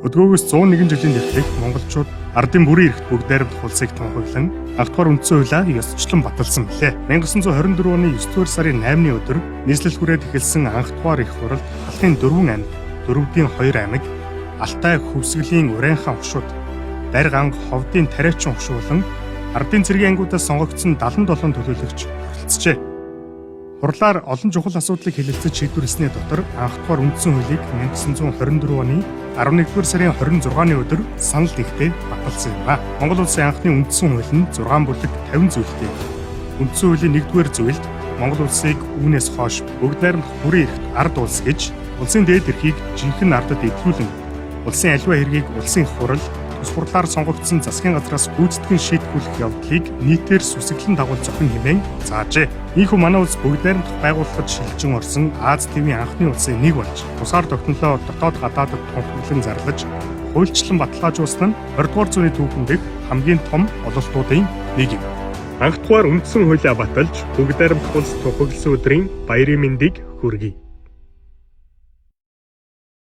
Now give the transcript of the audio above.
Өдгөөгөөс 101 жилийн тэртех монголчууд ардын бүрийн эрхт бүгд найрамдах улсыг тунхаглан анх дугаар үндсэн хуулиа ёсчлон баталсан билээ. 1924 оны 9 дугаар сарын 8-ны өдөр нийслэл хүрээд эхэлсэн анх дугаар их хуралд халахын 4 аймаг, дөрөвдийн 2 аймаг, Алтай хөвсгөлийн Урайнхан хушууд, Дарь ганга ховдын Тариачин хушуулан ардын цэргийн ангиудаас сонгогдсон 77 төлөөлөгч оролцжээ. Хурлаар олон чухал асуудлыг хэлэлцэж шийдвэрлэсний дотор анх дугаар үндсэн хуулийг 1924 оны 11-р сарын 26-ны өдөр санал нэгтээ баталсан юм а. Монгол улсын анхны үндсэн хууль нь 6 бүлэг 50 зүйлтэй. Үндсэн хуулийн 1-р зүйлд Монгол улсыг үүнээс хойш бүгд найрамдах бүрийн эрхт ард улс гэж улсын дээд эрхийг жинхэнэ ардад идэвхүүлэн улсын аливаа хэргийг улсын их хурал төс хурлаар сонгогдсон засгийн газраас гүйцэтгэн шийтгүүлэх явдлыг нийтээр сүсэглэн дагуул зохино хэмээн заажээ. Ийнхүү манай улс бүгд найрамдах байгууллагад шилжин орсон Ази тивийн анхны улсын нэг болж тусгаар тогтнолоо дотоод гадаадад тунхаглан зарлаж хуульчлан баталгаажуулсан нь 20 дугаар зууны түүхэн дэх хамгийн том ололтуудын нэг юм. Анх дугаар үндсэн хуулиа баталж бүгд найрамдах улс тунхагласан өдрийн баярын мэндийг хүргэе.